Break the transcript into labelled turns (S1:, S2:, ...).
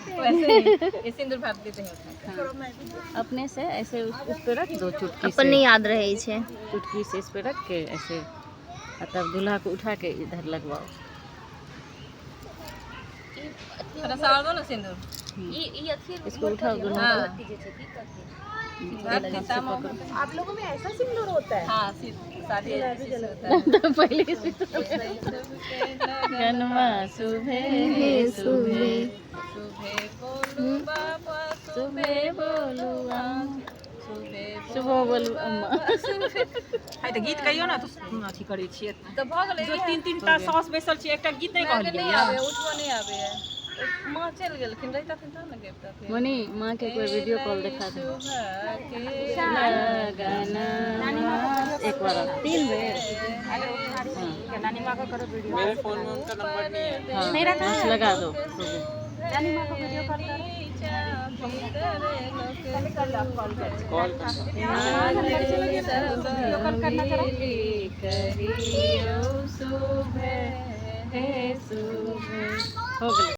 S1: वैसे ही ये सिंदूर भाप देते हैं उठा के।
S2: अपने से ऐसे उस पे रख दो चुटकी
S3: अपन
S2: से।
S3: नहीं याद रहै छै।
S2: चुटकी से इस पे रख के ऐसे आ तब दूल्हा को उठा के इधर लगवाओ।
S1: थोड़ा सा और दो ना सिंदूर।
S2: इसको उठाओ दूल्हा
S1: हाँ।
S2: को।
S1: भाप देता हूँ।
S4: आप लोगों में ऐसा सिंदूर होता है?
S1: हाँ, शादी ऐसे से होता है।
S2: तो पहले इसी गनमा सुबह सुबह।
S1: सुबह बोलू बाबा,
S2: सुबह बोलू अम्मा,
S1: सुबह।
S2: सुबह बोलू अम्मा।
S4: है तऽ गीत कहियौ ने तऽ अथी करै छियै।
S1: तऽ भऽ गेलै।
S4: जो तीन तीन टा साउस बैसल छियै, एकटा गीत नहि
S1: माँके
S4: कहलियै।
S1: नहि आबै, उठबो नहि आबैए। माँ चलि गेलखिन, रहितथिन तहन ने गबितथिन।
S2: मनी माँ के एक बार वीडियो कॉल दिखा दे।
S1: सुबह के
S2: लगन एक बार और, तीन बेर।
S4: नानी माँ को करो वीडियो।
S5: मेरे फोन में उनका नंबर नहीं है।
S2: हाँ, बस लगा दो, हो गया।
S4: नानी माँ को वीडियो कॉल करो।
S5: कॉल कर।
S4: वीडियो कॉल करना जरा।
S2: कहियो सुबह हे सुबह, हो गेलै।